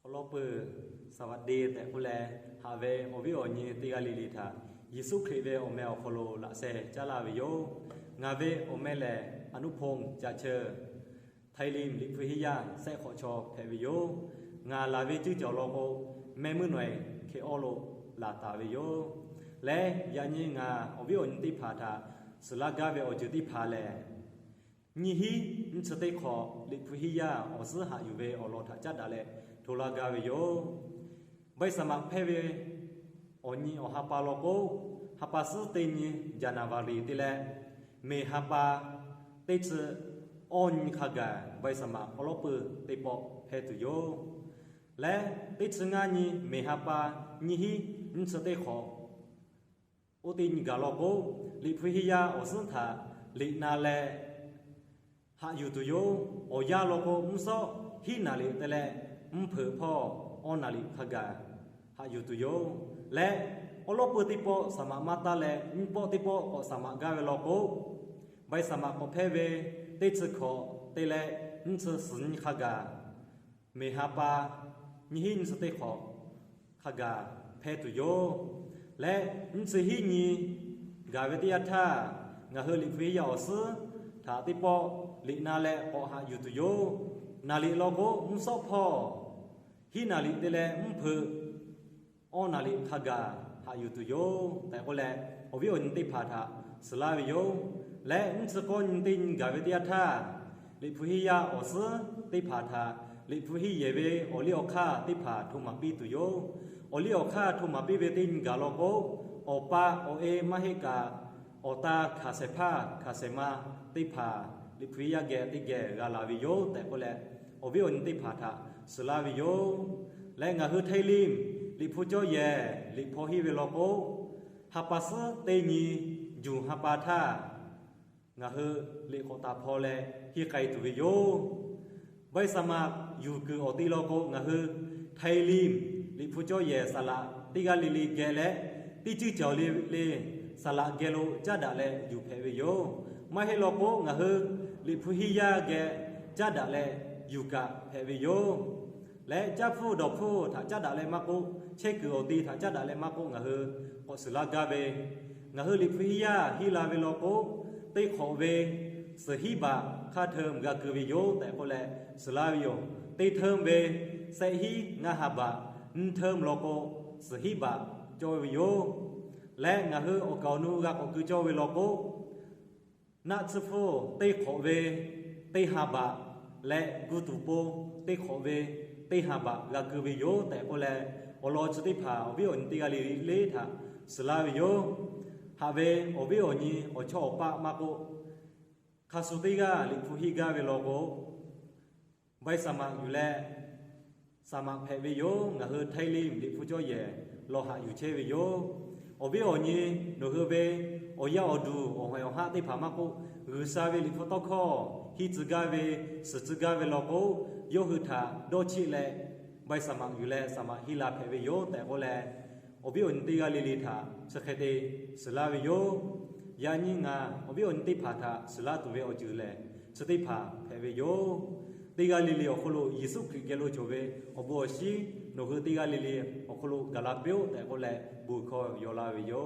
Awˬ lawn peuˬ, สวัสดี tehꞈ k'oˆ leh, haꞈ ve awˬ viˉ awˬ nyi teˇ g'aˇ le le htaꞈ Yeˍsuˆ Hkriꞈ ve awˬ meh awˬ hk'aw lo laꞈ sheh caˉ laˇ ve yoˬ. Ngaˬ ve awˬ meh lehˬ อนุพงษ์ Caꞈ Cheu, Htaiˇ Limˇ Liꞈ hpu hiˇ yaˇ sehˆ hk'awꞈ chaw hpehꞈ ve yoˬ. Ngaˬ laˬ ve ceuˇ cawˬ law k'o, mehˆ muiˉ nawehˬ hk'e awˇ lo laˬ taˍ ve yoˬ. Leh yaꞈ nyi ngaˬ awˬ viˉ awˬ nyi teˇ hpaˍ htaꞈ suhˍ laˇ gaˇ ve awˬ ceuˬ teˇ hpaˍ lehˬ, nyiˇ hinˉ nyiˇ chi teˇ hk'awꞈ Liꞈ hpu hiˇ yaˇ awˬ suhˉ haꞈ yuˬ ve awˬ lawn htaꞈ caˉ daꞈ leh hto laˇ gaˇ ve yoˬ. ใบสมัคร hpehˇ ve awˬ nyi awˬ ha pa law k'o, ha pa suhˉ teˇ nyi January te leh, May ha pa teˇ chi awˇ nyi hk'a gaˬ ใบสมัคร awˉ lawˉ peuˬ teˇ pawˆ hpehˇ tuˬ yoˬ. Leh teˇ chi ngaˇ nyi May ha pa nyiˇ hinˉ nyiˇ chi teˇ hk'awꞈ oˇ teˇ nyi gaˬ law k'o, Liꞈ hpu hiˇ yaˇ awˬ suhˉ htaꞈ liꞈ na leh haꞈ yuˬ tuˬ yoˬ. Awˬ yanˇ law k'o, mvuhˇ shawˉ hiˉ naˍ riꞈ te leh mvuhˇ hpeuꞈ hpawˇ awˇ naˍ riꞈ hk'a gaˬ haꞈ yuˬ tuˬ yoˬ. Leh awˉ lawˉ peuˬ teˇ pawˆ สมัคร maˇ taˇ leh, nyiˇ pawˆ teˇ pawˆ k'awꞈ สมัคร gaˇ ve law k'o, ใบสมัคร k'awꞈ hpehˇ ve teˇ chi hkawꞈ te leh nyiˇ chi suhˍ nyi hk'a gaˬ, May ha pa nyiˇ hinˉ nyiˇ chi teˇ hk'awꞈ hk'a gaˬ hpehˇ tuˬ yoˬ. Leh nyiˇ chi hiˉ nyi gaˬ ve teˇ yanˇ htaˇ, ngaˬ hui Liꞈ hpu hiˇ yaˇ awˬ suhˉ htaꞈ teˇ pawˆ liꞈ na leh k'awꞈ haꞈ yuˬ tuˬ yoˬ. Naˍ riꞈ law k'o, mvuhˇ shawˉ hpawˇ hiˉ naˍ riꞈ te leh mvuhˇ hpeuꞈ awˇ naˍ riꞈ hk'a gaˬ haꞈ yuˬ tuˬ yoˬ tehꞈ k'oˆ leh, awˬ viˉ awˬ nyi teˇ hpaˍ htaꞈ suhˍ laˇ ve yoˬ. Leh nyiˇ chi k'awˇ nyi teˇ nyi gaˬ ve teˇ yanˇ htaˇ, Liꞈ hpu hiˇ yaˇ awˬ suhˉ teˇ hpaˍ htaꞈ Liꞈ hpu hiˇ yehˬ ve awˬ liˇ awˬ hk'aˇ teˇ hpaˍ hto maˍ piˇ tuˬ yoˬ. Awˬ liˇ awˬ hk'aˇ hto maˍ piˇ ve teˇ nyi gaˬ law k'o, awˬ pa awˬ e maˇ heˆ kaꞈ, awˬ ta hkanˍ shehˍ hpaˇ hkanˍ shehˍ ma teˇ hpaˍ Liꞈ hpu hiˇ yaˇ geh teˇ geh g'a la ve yoˬ tehꞈ k'oˆ leh, awˬ viˉ awˬ nyi teˇ hpaˍ htaꞈ suhˍ laˇ ve yoˬ. Leh ngaˬ hui Htaiˇ Limˇ Liꞈ hpu cawˇ yehˬ liꞈ hpaw hiˇ ve law k'o, ha pa suhˉ teˇ nyi June ha pa htaˇ ngaˬ hui liꞈ k'awꞈ taˍ hpaw leh hiˇ k'ai tuˬ ve yoˬ. ใบสมัคร yuˬ kuiˬ awˬ te law k'o, ngaˬ hui Htaiˇ Limˇ Liꞈ hpu cawˇ yehˬ saˍ laꞈ teˇ g'aˇ le le geh leh, teˇ ceuˇ cawˬ le le saˍ laꞈ geh lo caˉ daꞈ leh yuˬ hpehꞈ ve yoˬ. Maˇ heˆ law k'o, ngaˬ hui Liꞈ hpu hiˇ yaˇ geh caˉ daꞈ leh yuˬ kaꞈ hpehꞈ ve yoˬ. Leh caˇ hpfuhˇ dawˬ hpfuhˇ htaꞈ caˉ daꞈ leh maˇ k'oˆ, chehˇ kuiˬ awˬ te htaꞈ caˉ daꞈ leh maˇ k'oˆ, ngaˬ hui k'awꞈ suhˍ laˇ gaˇ ve, ngaˬ hui Liꞈ hpu hiˇ yaˇ hiˇ la ve law k'o, teˇ hk'awꞈ ve suhˍ hiˉ baꞈ hk'aˇ เทอม g'a keu ve yoˬ tehꞈ k'oˆ leh suhˍ laˇ ve yoˬ. Teˇ เทอม ve shehˆ hiˉ ngaˇ ha baꞈ, nyiˇ เทอม law k'o suhˍ hiˉ baꞈ cawˇ ve yoˬ. Leh ngaˬ hui awˬ kaˍ awˬ nu g'a k'awꞈ keu cawˇ ve law k'o, naˆ tsuhˇ hpfuhˇ teˇ hk'awꞈ ve teˇ ha baꞈ leh guˇ tuˍ po teˇ hk'awꞈ ve teˇ ha baꞈ g'a keu ve yoˬ tehꞈ k'oˆ leh, awˬ lawn chi teˇ hpaˍ awˬ viˉ awˬ nyi teˇ g'aˇ le le htaꞈ suhˍ laˇ ve yoˬ. Haꞈ ve awˬ viˉ awˬ nyi awˬ chawˇ awˬ paˆ maˇ k'oˆ, hk'a shuˍ teˇ g'aˇ Liꞈ hpu hiˇ gaˇ ve law k'o, ใบสมัคร yuˬ leh สมัคร hpehꞈ ve yoˬ. Ngaˬ hui Htaiˇ Limˇ Liꞈ hpu cawˇ yehˬ law haꞈ yuˬ chehˇ ve yoˬ. Awˬ viˉ awˬ nyi, nawˬ hui ve awˬ yaˇ awˬ duˬ awˬ haiˬ awˬ haˆ teˇ hpaˍ maˇ k'oˆ, G'uiˬsha ve Liꞈ hpu tawˇ hkawˇ hiˇ tcuh gaˇ ve, suhˍ tcuh gaˇ ve law k'o, yawˇ hui htaꞈ dawˇ cheˆ leh ใบสมัคร yuˬ leh สมัคร hiˇ la hpehꞈ ve yoˬ tehꞈ k'oˆ leh, awˬ viˉ awˬ nyi teˇ g'aˇ le le htaꞈ chi hk'e te suhˍ laˇ ve yoˬ. Yaꞈ nyi ngaˬ awˬ viˉ awˬ nyi teˇ hpaˍ htaꞈ suhˍ laˇ tuˬ ve awˬ ceuˬ lehˬ, chi teˇ hpaˍ hpehꞈ ve yoˬ. Teˇ g'aˇ le le awˬ hk'aw lo Yeˍsuˆ Hkriꞈ geh lo cawˬ ve awˬ bon awˬ shinˉ nawˬ hui teˇ g'aˇ le le awˬ hk'aw lo gaˬ la piˇ-oˆ tehꞈ k'oˆ leh, bon hkawˇ yaw laˇ ve yoˬ.